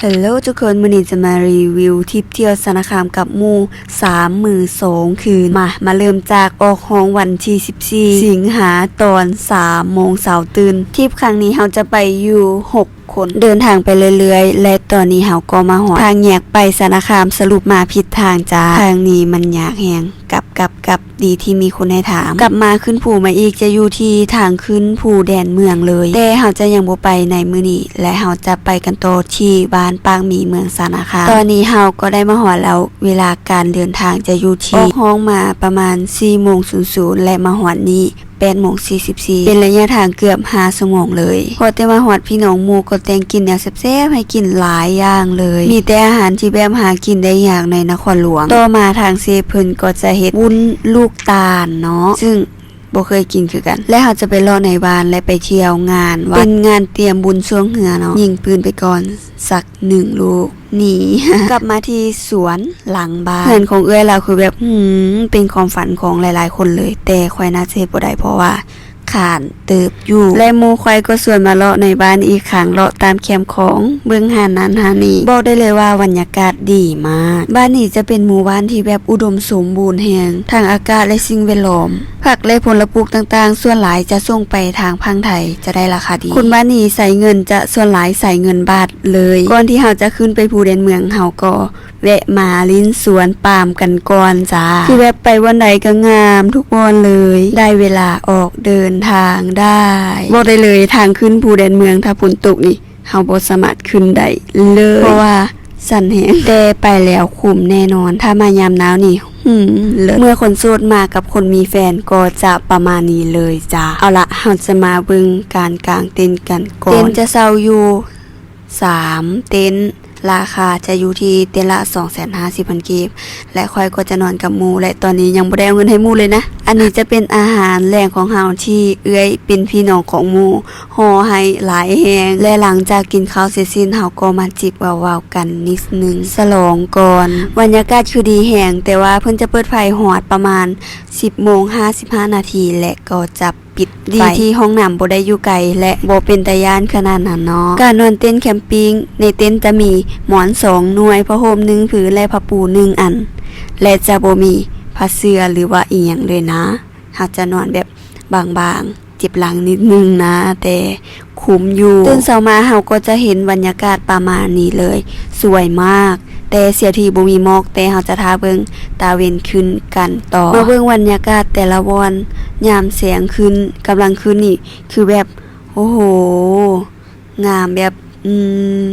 Hello ທຸກຄົນ, ມື້ນີ້ຈະມາຣີວິວທຣິບທ່ຽວສານະຄາມກັບໝູ່ ສາມມື້ສອງຄືນ. ມາ, ມາເລີ່ມຈາກອອກຫ້ອງວັນທີສິບສີ່ ສິງຫາ ຕອນສາມໂມງເຊົ້າຕື່ນ. ທຣິບຄັ້ງນີ້ເຮົາຈະໄປຢູ່ຫົກຄົນ, ເດີນທາງໄປເລື້ອຍໆ ແລະ ຕອນນີ້ເຮົາກໍມາຮອດທາງແຍກໄປສານະຄາມ, ສະຫຼຸບມາຜິດທາງຈ້າ. ທາງນີ້ມັນຍາກແຮງ, ກັບ, ກັບ, ກັບ. ດີທີ່ມີຄົນໃຫ້ຖາມ. ກັບມາຂຶ້ນພູມາອີກ ຈະຢູ່ທີ່ທາງຂຶ້ນພູແດນເມືອງເລີຍ, ແຕ່ເຮົາຈະຍັງບໍ່ໄປໃນມື້ນີ້ ແລະ ເຮົາຈະໄປກັນຕໍ່ທີ່ບ້ານປາກໝີ ເມືອງສານະຄາມ. ຕອນນີ້ເຮົາກໍໄດ້ມາຮອດແລ້ວ, ເວລາການເດີນທາງຈະຢູ່ທີ່ ອອກຫ້ອງມາປະມານສີ່ໂມງສູນສູນ ແລະ ມາຮອດນີ້ແປດໂມງສີ່ສິບສີ່ ເປັນໄລຍະທາງເກືອບຫ້າຊົ່ວໂມງເລີຍ. ພໍແຕ່ມາຮອດ ພີ່ນ້ອງໝູ່ກໍແຕ່ງກິນແນວແຊບໆໃຫ້ກິນຫຼາຍຢ່າງເລີຍ, ມີແຕ່ອາຫານທີ່ແບບຫາກິນໄດ້ຍາກໃນນະຄອນຫຼວງ. ຕໍ່ມາທາງເຊຟເພິ່ນກໍຈະເຮັດວຸ້ນລູກຕານເນາະ, ຊຶ່ງບໍ່ເຄີຍກິນຄືກັນ. ແລະ ເຮົາຈະໄປເລາະໃນບ້ານ ແລະ ໄປທ່ຽວງານວັດ, ເປັນງານຕຽມບຸນຊ່ວງເຮືອເນາະ. ຍິງປືນໄປກ່ອນສັກໜຶ່ງລູກ, ໜີ. ກັບມາທີ່ສວນຫຼັງບ້ານ. ເຮືອນຂອງເອື້ອຍລາວຄືແບບ, ຫື, ເປັນຄວາມຝັນຂອງຫຼາຍໆຄົນເລີຍ, ແຕ່ຂ້ອຍໜ້າຈະເຮັດບໍ່ໄດ້ ເພາະວ່າ ຄ້ານເຕີບຢູ່ ແລະ ໝູ່ຂ້ອຍກໍຊວນມາເລາະໃນບ້ານອີກຄັ້ງ, ເລາະຕາມແຄມຂອງ, ເບິ່ງຮ້ານນັ້ນຮ້ານນີ້. ບອກໄດ້ເລີຍວ່າບັນຍາກາດດີມາກ. ບ້ານນີ້ຈະເປັນໝູ່ບ້ານທີ່ແບບອຸດົມສົມບູນແຮງ, ທັງອາກາດ ແລະ ສິ່ງແວດລ້ອມ. ຜັກ ແລະ ຜົນລະປູກຕ່າງໆ ສ່ວນຫຼາຍຈະສົ່ງໄປທາງຝັ່ງໄທ, ຈະໄດ້ລາຄາດີ. ຄົນບ້ານນີ້ໃຊ້ເງິນ, ຈະສ່ວນຫຼາຍໃຊ້ເງິນບາດເລີຍ. ກ່ອນທີ່ເຮົາຈະຂຶ້ນໄປພູແດນເມືອງ, ເຮົາກໍ ແວະມາຫຼິ້ນສວນປາມກັນກ່ອນຈ້າ. ຄືແບບໄປບ່ອນໃດກໍງາມທຸກບ່ອນເລີຍ. ໄດ້ເວລາອອກເດີນທາງໄດ້. ບອກໄດ້ເລີຍ, ທາງຂຶ້ນພູແດນເມືອງ ຖ້າຝົນຕົກນີ້ ເຮົາບໍ່ສາມາດຂຶ້ນໄດ້ເລີຍ, ເພາະວ່າຊັນແຮງ. ແຕ່ໄປແລ້ວຄຸ້ມແນ່ນອນ, ຖ້າມາຍາມໜາວນີ້, ຫື, ເລີດ. ເມື່ອຄົນໂສດມາກັບຄົນມີແຟນກໍຈະປະມານນີ້ເລີຍຈ້າ. ເອົາລະ, ເຮົາຈະມາເບິ່ງການກາງເຕັນກັນກ່ອນ. ເຕັນຈະເຊົ່າຢູ່ ສາມເຕັນ, ລາຄາຈະຢູ່ທີ່ເຕັນລະສອງແສນຫ້າສິບພັນກີບ ແລະ ຂ້ອຍກໍຈະນອນກັບໝູ່ ແລະ ຕອນນີ້ຍັງບໍ່ໄດ້ເອົາເງິນໃຫ້ໝູ່ເລີຍນະ. ອັນນີ້ຈະເປັນອາຫານແລງຂອງເຮົາທີ່ເອື້ອຍເປັນພີ່ນ້ອງຂອງໝູ່ຫໍ່ໃຫ້ຫຼາຍແຮງ ແລະ ຫຼັງຈາກກິນເຂົ້າເສັດສິ້ນ ເຮົາກໍມາຈິບເວົ້າໆກັນນິດໜຶ່ງ ສະຫຼອງກ່ອນ. ບັນຍາກາດຄືດີແຮງ, ແຕ່ວ່າເພິ່ນຈະເປີດໄຟຮອດປະມານສິບໂມງຫ້າສິບຫ້ານາທີ ແລະ ກໍຈະ ປິດໄຟ. ດີທີ່ຫ້ອງນ້ຳບໍ່ໄດ້ຢູ່ໄກ ແລະ ບໍ່ເປັນຕາຢ້ານຂະໜາດນັ້ນເນາະ. ການນອນເຕັນແຄມປິງ, ໃນເຕັນຈະມີໝອນສອງໜ່ວຍ, ຜ້າຫົ່ມໜຶ່ງຜືນ ແລະ ຜ້າປູໜຶ່ງອັນ ແລະ ຈະບໍ່ມີຜ້າເສື່ອ ຫຼືວ່າອີ່ຫຍັງເລີຍນະ. ເຮົາຈະນອນແບບບາງໆ, ເຈັບຫຼັງນິດໜຶ່ງນະ, ແຕ່ ຄຸ້ມຢູ່. ຕື່ນເຊົ້າມາເຮົາກໍຈະເຫັນບັນຍາກາດປະມານນີ້ເລີຍ, ສວຍມາກ, ແຕ່ເສຍທີ່ບໍ່ມີໝອກ, ແຕ່ເຮົາຈະຖ້າເບິ່ງຕາເວັນຂຶ້ນກັນຕໍ່. ມາເບິ່ງບັນຍາກາດແຕ່ລະບ່ອນຍາມແສງຂຶ້ນ, ກຳລັງຂຶ້ນນີ້ ຄືແບບ ໂອ້ໂຫ ງາມແບບ ອືມ